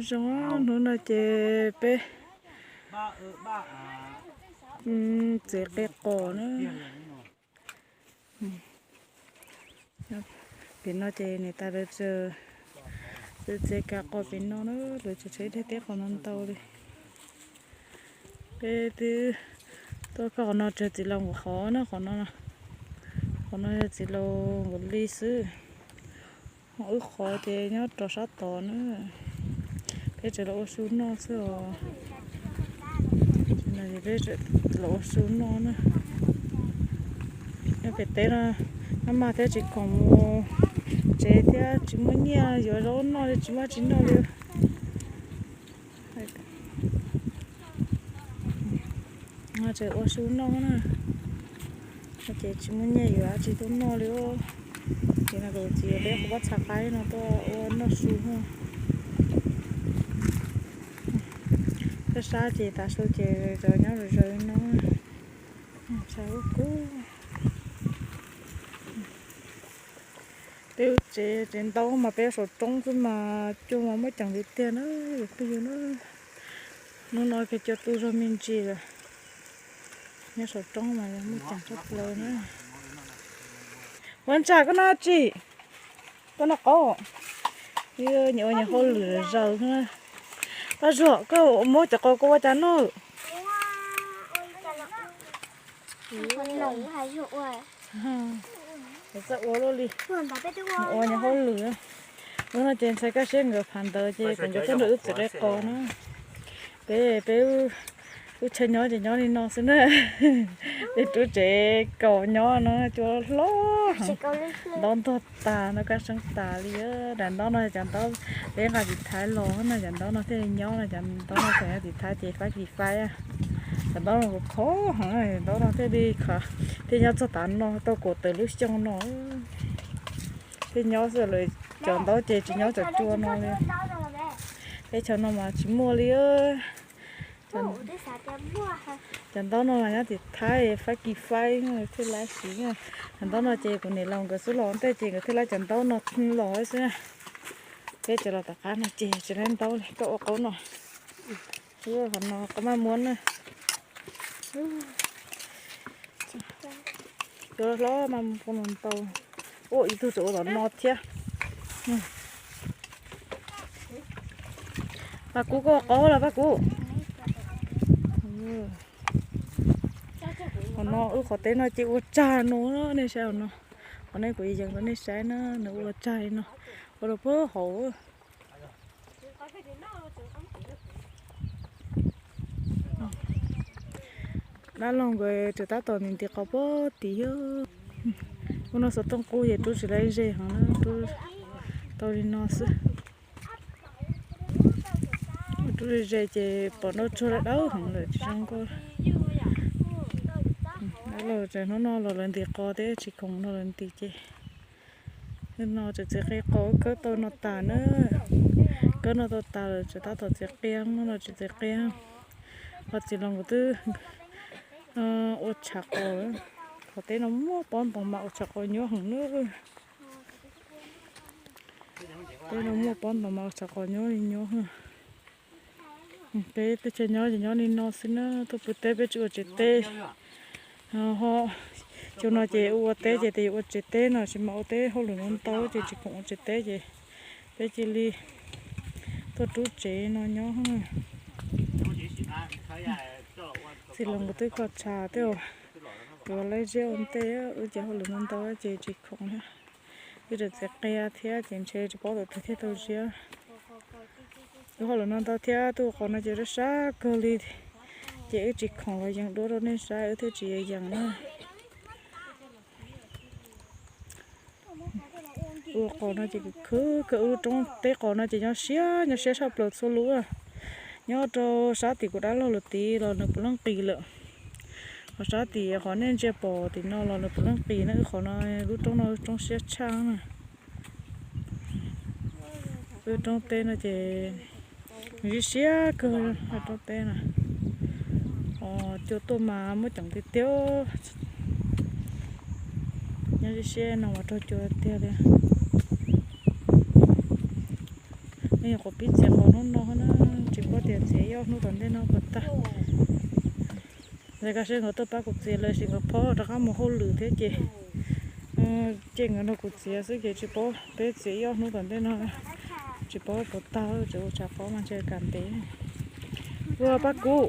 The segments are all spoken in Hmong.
Zoo, hnub no ces peb txiav qe qos na. Pem no ces niam tais lawv tseem txiav kav qos pem no na, lawv tseem tshuav ib daim teb qos no ntau li. Peb twb tuaj koj qhov no tseem txiv laus nkaus qhov na, qhov no, qhov no yog txiv laus nkaus li xwb. Ho wb qhov ces nyob rau sab tod na. Peb tseem los ua su noj xwb os. Peb los ua su noj na. Nyob pem teb no, maj maj thiab tsis khoom mus tsev thiab tsis muaj nyiaj yuav zaub noj li, tsis muaj tsis noj li. Tseem ua su noj na, ces tsis muaj nyiaj yuav dab tsi tuaj noj li. Ces no kuv txiv peb qhov pob txha qaib no tuaj ua noj su. Sab sab ces tav su ces cov nyob zaws zaws no. Tshav kub. Peb tsev, tsev ntaub mas peb saum roob xwb mas cua mas muaj ceem tiag tiag na, phooj ywg na. Hnub no ces cua tu zog me ntsis lawm. Nyob saum roob mas yog muaj ceem tshaj plaws na. Ua ntsa koj noj tsi? Koj noj qaub. Nyias ua nyias hauj lwm zaws na. Paj Zuag, koj muab cov qos koj ua cas noj? Txawj ua luaj li. Ua nyias hauj lwm. Hnub no ces ntxhais Kaj Siab nkawd phav ntawd ces nkawd tuaj nrog wb txiav qe qos na. Peb, peb wb chaw nyob ces nyob li no xwb na. Peb rub tsev kaus nyob no cua hlob heev. Ntaub ntog tas no kaj seeb tas li. Daim ntaub no cov ntaub peb nqa tiv thaiv los no, cov ntaub no thiaj li nyob no, cov ntaub no tseem nyob tiv thaiv ces faib kis faib. Cov ntaub no kuj khov heev, ntaub no thiaj li, thiaj nyob txog tav no tau kaum tawm lub xyoo no. Thiaj nyob xwb lawm, cov ntaub ces tsis nyob cov cua no li. Teb chaws no mas tsis muaj li. Cov ntaub no mas nyob tim Thaib faib kis faib thiaj laib siv. Cov ntaub no ces kuv niam laus nkawd xub los ntej ces nkawd thiaj laib cov ntaub no los xwb. Peb tseem los tom qab no ces tsis laib ntaub li, tuaj ua qaub no. Qhov no qaub maj muab na. Cua hlob mas poob ntau. Ua ib tug tseem ua tom no thiab. Paj Kub, koj ua qaub los Paj Kub? Qhov no wb qhov teb no ces ua tsag no, nej saib no. Qhov no kuv yees rau nej saib na, nws ua tsag li no, ua rau puag hauv. Dab laug nkawd tseem tab tom nti nti qos puag tid. Ua no xov tooj qub ces rub tsis laib ze heev na, rub tau li no xwb. Rub ze ze ces pom nroj tsuag dawb dawb heev lawm tsis zoo nkauj. Dab laug tseem hnub no los lawv nti qos thiab tsis khoom no lawv nti ces no tseem txiav qe qos kawb tau no tas na. Kawb no tau tas lawm tseem tab tom txiav qe, hnub no tseem txiav qe. Qhov txiv laus nkawd twb ua tshav qos, qhov teb no muaj pob ntoo mas ua tshav qos nyob heev na. Teb no muaj pob ntoo mas ua tshav qos nyob li nyob. Peb teb chaws nyob ces nyob li no xwb na, tuaj pw teb peb tsis ua tsev teb. Ho cov no ces ua teb ces tes yuav ua tsev teb no, tsis mas ua teb hauj lwm no ntau ces tsis khoom ua tsev teb ces peb cia li tuaj rub tsev no nyob. Txiv laus nkawd twb kho tshav tej, yuav laib zeb ua ntej, wb ces hauj lwm no ntau ces tsis khoom thiab. Wb tseem txiav qe thiab ces ntshe tsis paub tus twg thiaj tau ziab. Wb hauj lwm no ntau thiab tuaj qos no ces sab sab kawg li, ces wb tsis khoom los yees duab rau nej saib wb thiaj tsis yees na. Ua qos no ces khwv kawg, wb lub roob teb qos no ces nyob siab nyob siab tshaj plaws txhua lub. Nyob rau sab tim kuv dab laug lawv tid los nws puav leej qis lawm. Ho sab tim qhov nej ntsia pom tim no los nws puav leej qis na, wb qhov no, lub roob no roob siab tshaj na. Wb roob teb no ces nws siab siab kawg, roob teb na. Ho cua tuaj mas muaj ceem tiag tiag. Nyob siab siab no mas raug cua tiag tiag. Nyuam qhuav pib txiav qos hnub no na, tsis paub tias txiav ib ob hnub tom ntej no puas tag. Ntawm koj seb nkawd tuaj pab kuv txiav lawm sis nkawd phob rov qab mus hauj lwm thiab ces cia nkawd nrog kuv txiav xwb ces tsis paub, peb txiav ib ob hnub tom ntej no tsis paub puas tag, tseem ua tshav pob mas ntshe kam ntev. Ua pab kuv.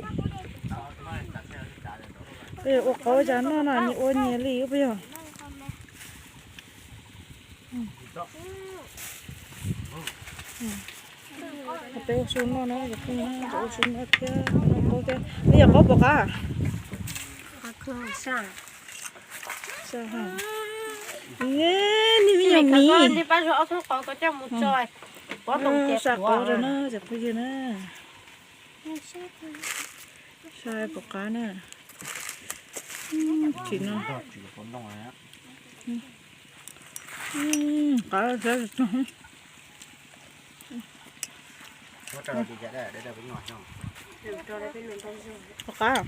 Ua qos cas noj no nyias ua nyias li puas yog? Peb ua su noj no, ua su noj thiab noj qos thiab. Neb yog qos puas qab? Neb me nyuam miv. Sa qos rau na cov phooj ywg na. Sa puas qab na. Tsis no. Qab sab. Puas qab?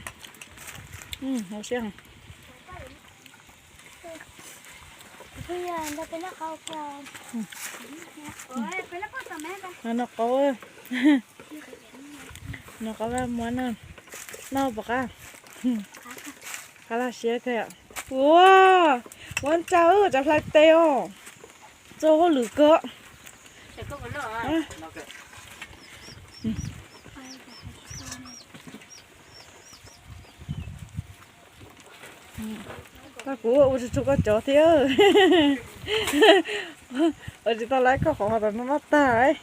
Ua siab. Noj qos, noj qos muab noj. Noj puas qab? Qab laj siab thiab. Ua, muab tsa, tsa hlais tes os. Txo hauj lwm kawg. Pab kuv ua tsis tshua koj cov thiab. Ua tsis tau lawm koj qhov no noj tag.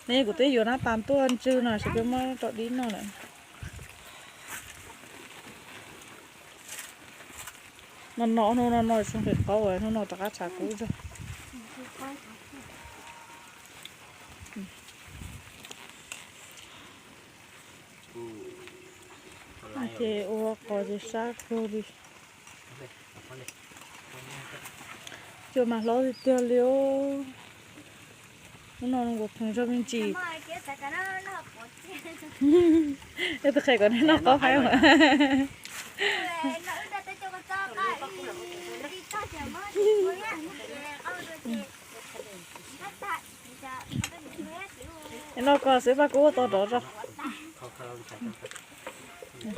Neb kuv twb yuav nab tas tuaj ntsw no seb peb muab rau dib noj lawm. No no hnub no no tsis nqis qaub, hnub no rov qab tshav kub zog. Ces ua qos ces sab kawg li. Cua mas hlob tiag tiag li os. Hnub no kuv pheej zog me ntsis. Ib tug qhia kom neb noj qaub haib mas. Noj koj xwb pab kuv ua tau rov zog. Ces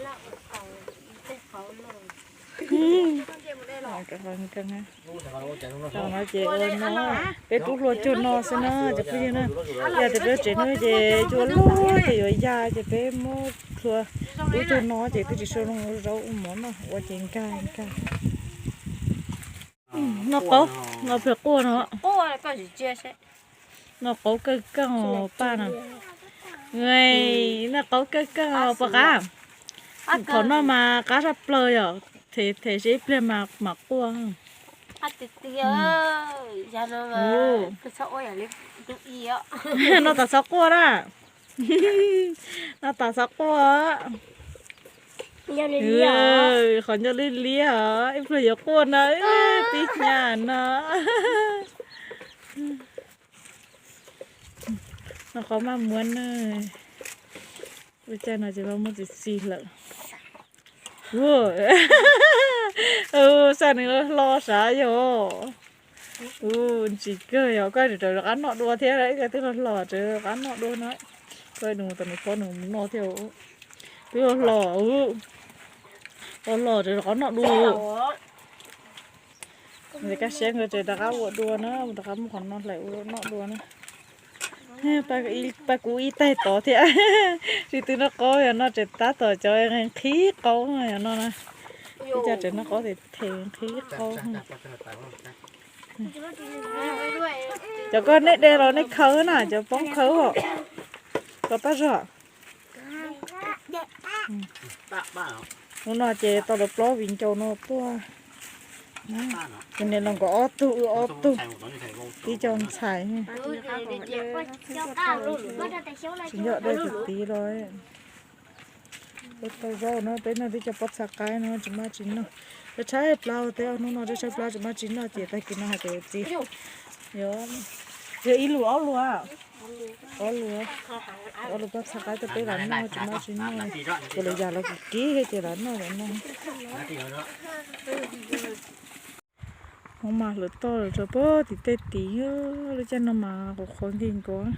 ua no, peb rub hlua cuag no xwb na cov phooj ywg na. Yog tias peb tsev no ces cua loj ces yuav ya ces peb muab hlua rub cuag no ces twb tsis tshua zoo ua zaub ua mov noj ua ces nkag nkag. Noj qaub, noj pem quaj no. Noj qaub kawg kawg os paj no. Noj qaub kawg kawg os puas qab? Qhov no mas qab tshaj plaws yom, them them seb ib pliag mas mam quaj. Noj tas txhob quaj na. Noj tas txhob quaj. Qhov ncauj liab liab os, ib pliag yuav quaj no, tib hnyav no. Noj qaub maj muab na. Lub caij no ces maj muab txi txi lawm. Saj nws hlo sav yog. Ntsim kawg yog koj rov rov qab noj dua thiab, ib co twb hlo hlo rov rov qab noj dua no. Koj nws mus tom nws pob nws mus noj thiab. Twb hlo hlo, hlo hlo rov rov qab noj dua. Ces kaj siab nkawd ces rov qab ua dua na, rov qab muab qhov no hlais ua noj dua na. Pab kuv ib taig tod thiab. Tsis twb noj qaub yog no ces tab tom cov nqhis qaub yog no na. Ib co tseem noj qaub them them nqhis qaub. Cov koj nej de los nej khaws na, cov poob khaws. Koj pab zog. Hnub no ces tau los plaub viv ncaus no tuaj. Ces niam los nkawd ob tug wb ob tug, tib co ntxhais. Tsis nco dej tsis tiv los. Peb tau zaub no peb noj tib co pob txha qaib no tsis maj tsis noj. Peb tshaib plab thiab, hnub no peb tshaib plab tsis maj tsis noj ces tag kis no hais tias txiv, yog ib lus ob lus, ob lus, ob lus pob txha qaib rau peb lam noj tsis maj tsis noj. Kuv lawv yam los kuv kib ces lam noj lam noj. Hmoov mas hlawv toj lawm rau puag tim tej tid, lub caij no mas qhuav qhuav nkeeg nkaus.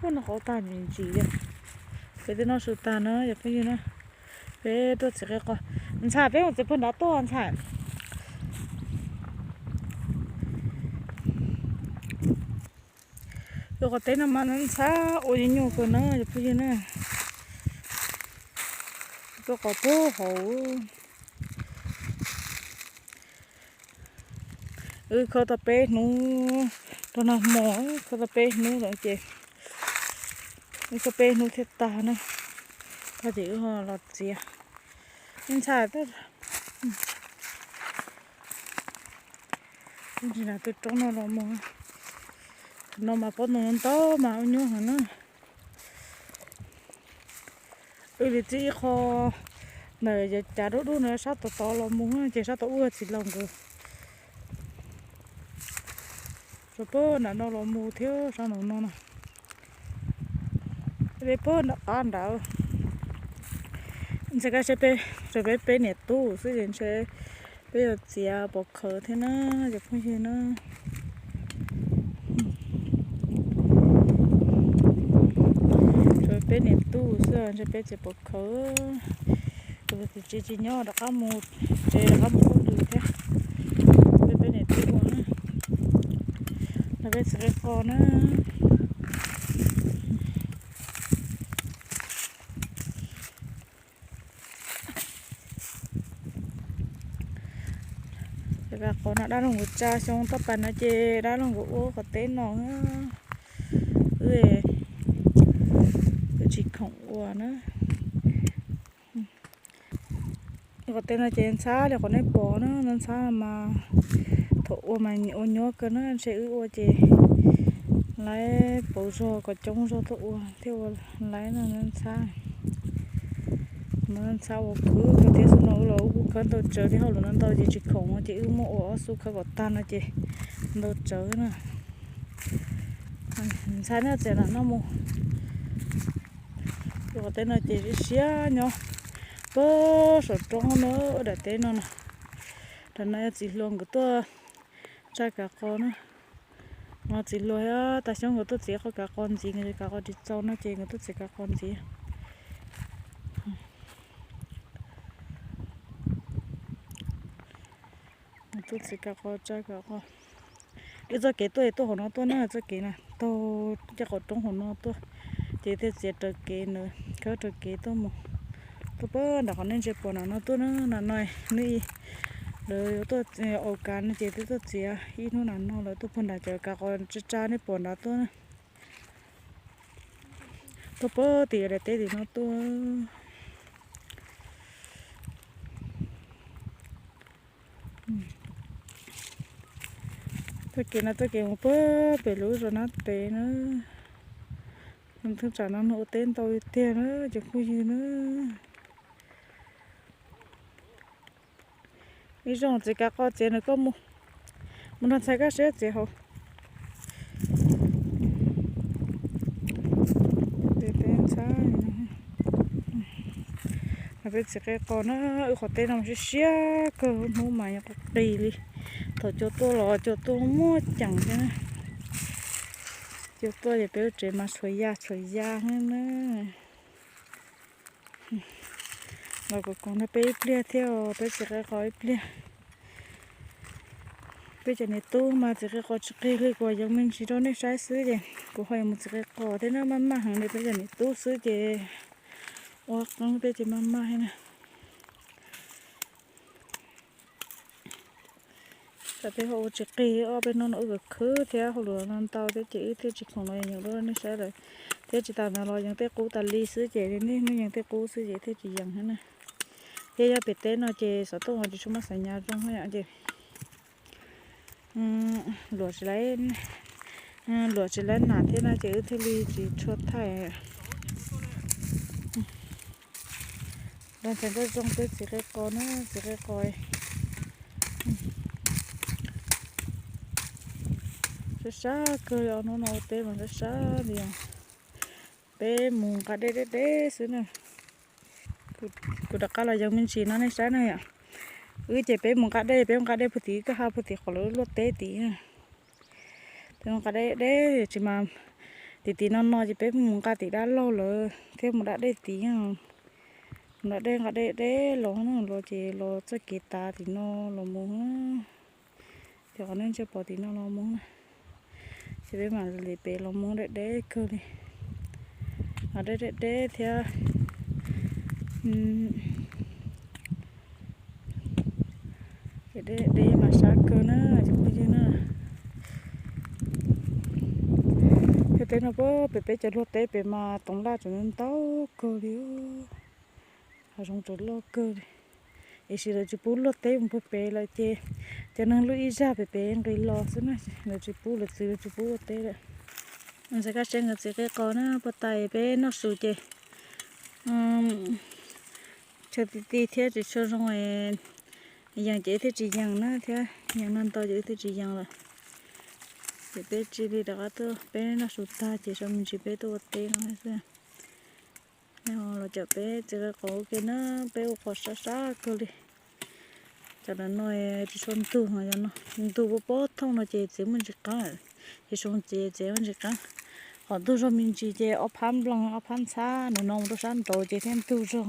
Ub, no qauv tag ntsim ntsim li. Peb twb noj su tag na cov phooj ywg na. Peb tuaj txiav qe qos. Ntxhais, peb mus txiav puag nrad tuaj ntxhais. Lub qos teb no mas ntxhab ua nyuaj nyuaj kawg na cov phooj ywg na. Tuaj qos puag hauv. Wb khawb tau peb hnub, rau nag hmo khawb tau peb hnub lawm ces, wb khawb peb hnub thiaj tag na. Tag ces wb ho los txiav. Ntxhais, tsis nram tej roob no los mus, no mas pob ntoo ntau mas ua nyuaj heev na. Wb li txij ib qho ntawm yav cav dub dub no sab tod tod los mus ces sab tod ub txiv laus nkawd. Rau puag nram no los mus thiab sab nraum no na. Peb puag nram qab nrad. Ntshe kab seb peb, peb peb niam tub xwb ces ntshe peb yuav txiav pov khawv thiab na cov phooj ywg na. Peb niam tub xwb ntshe peb txiav pov khawv. Tus txiv tsis nyob rov qab mus, ces rov qab mus ua lwm thiab. Peb peb niam tub ua na, los peb txiav qe qos na. Kav qos no dab laug nkawd tsa xyoo toj pas no ces dab laug nkawd ua qos teb no. Wb, wb tsis khoom ua na. Qos teb no ces ntxhab li qhov nej pom na, ntxhab mas thaum ua mas ua nyuaj kawg na, ntshe wb ua ces laib pauv zog kom coob zog tuaj ua thiaj ua laib no ntxhab. Ntxhab ua khwv kawg thiab xwb no, wb los wb kuj khawb ntau tsawv thiab, hauj lwm no ntau ces tsis khoom ces wb muab ua ob xub khawb kom tag no ces ntau tsawv na. Ntxhab nej txiav nram no mus. Qos teb no ces siab siab nyob puag saum roob na, daim teb no na. Daim no yog txiv hluas nkawd tuaj tsa kav qos na. Txiv hluas thiab tas xyoob nkawd tuaj txiav qhov kav qos ntxiv, nkawd kav qos tsis txaus no ces nkawd tuaj txiav kav qos ntxiv. Tuaj txiav kav qos tsa kav qos. Wb txoj kev tuaj es tuaj hauv no tuaj na, txoj kev na taug caj qaum roob hauv no tuaj, ces thiaj txiav raws kev ntawd, khawb raws kev tuaj mus. Tuaj puag nram qhov nej ntsia pom nram no tuaj na, nram no, nws lawv yuav tuaj aus kav no ces twb tuaj txiav ib hnub nram no lawm, tuaj puag nram cov kav qos tsa tsa nej pom nrad tuaj na. Tuaj puag tim daim teb tim no tuaj. Txoj kev no txoj kev mus puag pem lub zos Nab Tes na. Thaj tsam no ua teb ntau tiag na cov phooj ywg na. Ib zaug txiav kav qos txiav nws koj mus, mus nrog ntxhais koj siab txiav hauv. Peb txiav qe qos na, wb qhov teb no siab siab kawg, hnub mas yog qis qis li. Thaum cua tuaj los cua tuaj muaj ceem thiab. Cua tuaj ces peb lub tsev mas tshuav ya tshuav ya na. Los koom koom nrog peb ib pliag thiab, peb txiav qe qos ib pliag. Peb cov niam tub mas txiav qe qos tsis qis li, kuv yees me ntsis rau nej saib xwb ces kuv ho yuav mus txiav qe qos thiab na, maj maj heev li, peb cov niam tub xwb ces ua qeeb peb ces maj maj thiab na. Tsam peb ho ua tsis qis, ob peb hnub no wb khwv thiab hauj lwm no ntau thiab ces wb thiaj tsis khoom los yees lub nej saib lawm. Thiab tsis tas ntawd los yees tej qub tas li xwb ces niaj hnub yees tej qub xwb ces thiaj tsis yees thiab na. Thiab yog pem teb no ces xov tooj tsis tshua muaj xav nyas zoo ces luam tsis laib, luam tsis laib nam thiab no ces wb thiaj li tsis tshua thaij. Los ntxhais nkauj zoo peb txiav qe qos na, txiav qe qos. Sab sab kawg li, hnub no ua teb mas sab sab li os. Peb mus nqa dej deb deb xwb na. Kuv rov qab los yees me ntsis no nej saib na yom. Wb ces peb mus nqa dej, peb mus nqa dej puag tim kwj ha puag tim qhov lawv luaj teb tid. Peb mus nqa dej deb tsis mas tim tim no no ces peb mus nqa tim dab laug lawm thiab mus da dej tid. Mus da dej nqa dej deb los no los ces los txoj kev tav tim no los mus. Ces qhov nej ntsia pom tim no los mus na. Ces peb mam li pem los mus deb deb kawg li. Deb deb deb thiab. Ces deb deb mas sab kawg na cov phooj ywg na. Yog teb no pem peb cov luaj teb pem mas toov laj tseem ntau kawg li. Hav zoov tseem loj kawg li. Tiam sis lawv tsis pub luaj teb mus puag pem lawm ces cov neeg luaj ib zaj pem pem nqis los xwb na. Lawv tsis pub, lawv txiv lawv tsis pub luaj teb lawm. Ntxhais Kab Siab nkawd txiv qe qos na, puag ta peb noj su ces chaw ti ti thiab tsis tshua zoo, yees ces wb thiaj tsis yees na thiab, yees no ntau ces wb thiaj tsis yees lawm. Ces peb cia li rov qab tuaj, peb noj su tag ces sau me ntsis peb tuaj ua teb no xwb. Los cov peb txiv qe qos ua ke na, peb ua qos sab sab kawg li. Cov no tsis tshua ntug, ntug pob pob thooj no ces txiav muaj ntsis qab, ces zoo ces txiav muaj ntsis qab. Qos ntug zog me ntsis ces ob phab nplooj ob phab ntxhab nws no mus rau sab nraud ces thiaj ntug zog.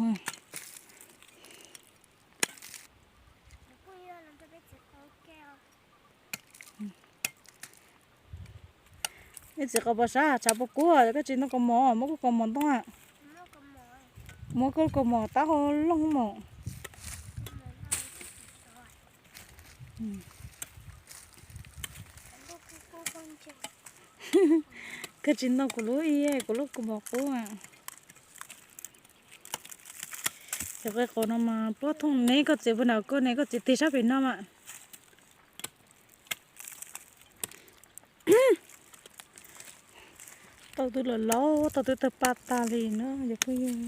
Ib txiv qos pos sab tshav puas kub, koj tsis ntoo kaus mom, muab kuv kaus mom ntoo. Muab kuv kaus mom tab ho loog mom. Koj tsis ntoo kuv lub, kuv lub kaus mom qub. Cov qe qos no mas pob thooj ne, koj txiav puag nram koj ne, koj txiav tig sab pem no mas. Tau twb los laus, tau twb tawg paj tag li na cov phooj ywg.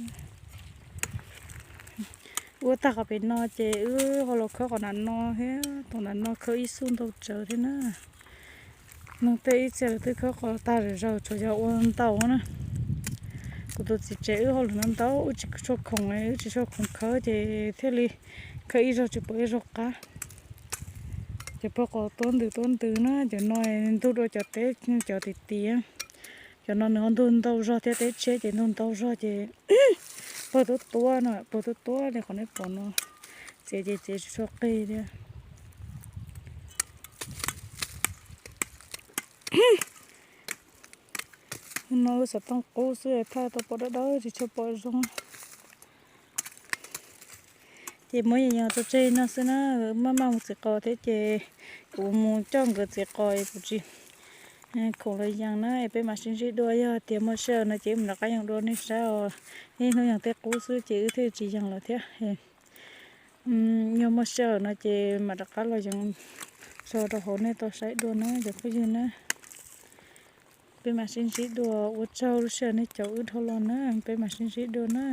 Ua tag qhov pem no ces wb ho los khawb qhov nram no thiab, tus nram no khawb ib xub ntau tsawv thiab na. Neeg tej ib txhia lawv twb khawb qos tag zom zaws, tsuas yog ua ntau na. Kuv tus txiv tsev wb hauj lwm ntau ntau, wb tsis tshua khoom, wb tsis tshua khoom khawb ces thiaj li khawb ib zaug tsis pom ib zaug qab. Cov pawg qos tuab ntws tuab ntws na, cov no ntug dua cov teb cov tim tid. Cov no nws ho ntug ntau zog thiab, teb tshiab ces ntug ntau zog ces pawg tuab tuab no, pawg tuab tuab li qhov nej pom no, txiav ces txiav tsis tshua qig thiab. Hnub no wb xov tooj qub xwb, thaij tau pom dawb dawb tsis tshua pom zoo. Ces muab yos yos tso tseg no xwb na, maj maj mus txiav qos thiab ces kuv mus coj nkawd txiav qos es kuv tsis khoom los yees na, es peb mam sib ntsib dua. Yog tias muaj sij hawm no ces wb mam rov qab yees dua nej saib os. Niaj hnub yees tej qub xwb ces wb thiaj tsis yees lawm thiab. Yog muaj sij hawm no ces mam rov qab los yees tso rau hauv nej tau saib dua na cov phooj ywg na. Peb mam sib ntsib dua, ua tsaug lub sij hawm nej caum wb dhau los na, peb mam sib ntsib dua na.